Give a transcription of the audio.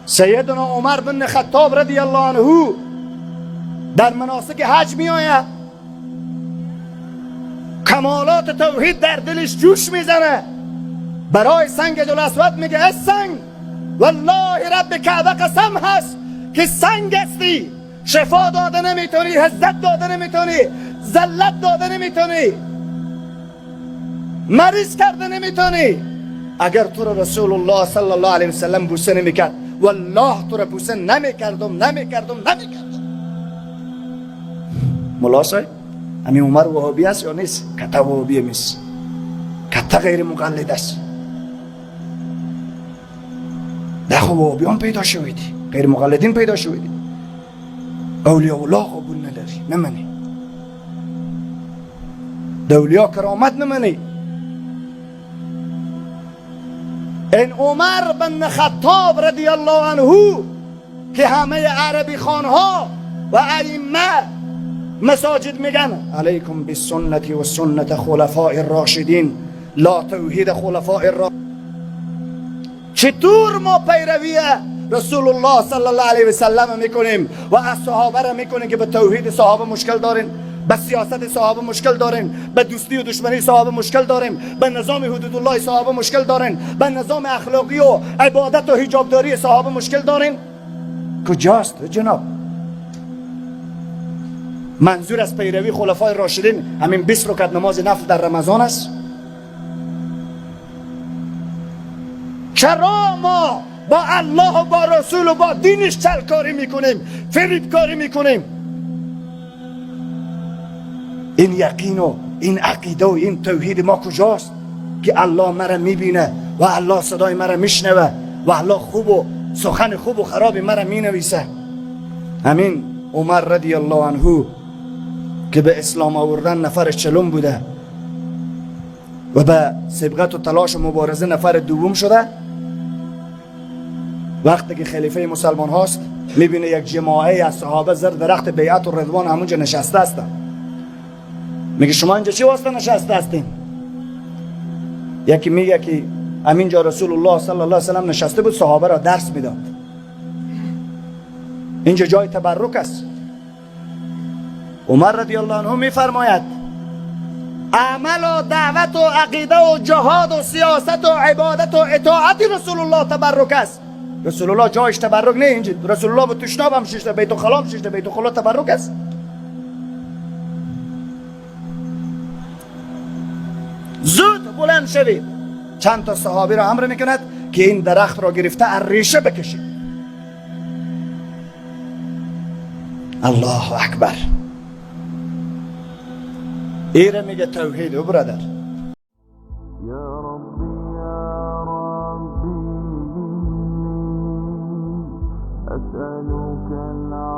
سیدنا عمر بن خطاب رضی الله عنه در مناسک حج می آید، کمالات توحید در دلش جوش میزنه، برای سنگ حجر میگه ای سنگ، والله رب کعبه قسم هست که سنگ هستی، شفا داده نمیتونی، عزت داده نمیتونی، ذلت داده نمیتونی، مریض کرده نمیتونی. اگر تو را رسول الله صلی الله علیه وسلم بوسه نمیکرد، والله تو را بوسه نمیکردم، نمیکردم، نمیکردم. ملا صاحب همین عمر وهابی است یا نیست؟ کته وهابی نیست، کته غیر مقلد است. ده خو وهابیان پیدا شویدی، غیر مقلدین پیدا شویدی، اولیاء الله قبول نداری، نمنی، د اولیاء کرامت نمنی. این عمر بن خطاب رضی الله عنه که همه عربی خانها و ائمه مساجد میگن علیکم بالسنت و سنت خلفاء الراشدین، لا توحید خلفاء الراشدین. چطور ما پیروی رسول الله صلی الله علیه و سلم میکنیم و از صحابه را میکنیم که به توحید صحابه مشکل داریم، به سیاست صحابه مشکل داریم، به دوستی و دشمنی صحابه مشکل داریم، به نظام حدود الله صحابه مشکل داریم، به نظام اخلاقی و عبادت و حجابداری صحابه مشکل داریم. کجاست جناب؟ منظور از پیروی خلفای راشدین همین 20 رکعت نماز نفل در رمضان است؟ چرا ما با الله و با رسول و با دینش چلکاری میکنیم، فریبکاری میکنیم؟ این یقین و این عقیده و این توحید ما کجاست که الله مرا میبینه و الله صدای مرا میشنوه و الله خوب و سخن خوب و خراب مرا مینویسه؟ همین عمر رضی الله عنه که به اسلام آوردن نفر چلم بوده و به سبقت و تلاش و مبارزه نفر دوم شده، وقتی که خلیفه مسلمان هاست میبینه یک جماعه از صحابه زیر درخت بیعت و رضوان همونجا نشسته هستن. میگه شما اینجا چی واسطه نشسته هستین؟ یکی میگه که همینجا رسول الله صلی الله علیه وسلم نشسته بود، صحابه را درس میداد، اینجا جای تبرک است. عمر رضی الله عنه میفرماید عمل و دعوت و عقیده و جهاد و سیاست و عبادت و اطاعت رسول الله تبرک است. رسول الله جایش تبرک نه، اینجا رسول الله به تشناب هم ششته، بیت الخلا هم ششته، بیت الخلا تبرک است. زود بلند شوید. چند تا صحابی را امر میکند که این درخت را گرفته از ریشه بکشید. الله اکبر. ایره میگه توحید او برادر. يا ربي يا ربي إني أسألك العافية.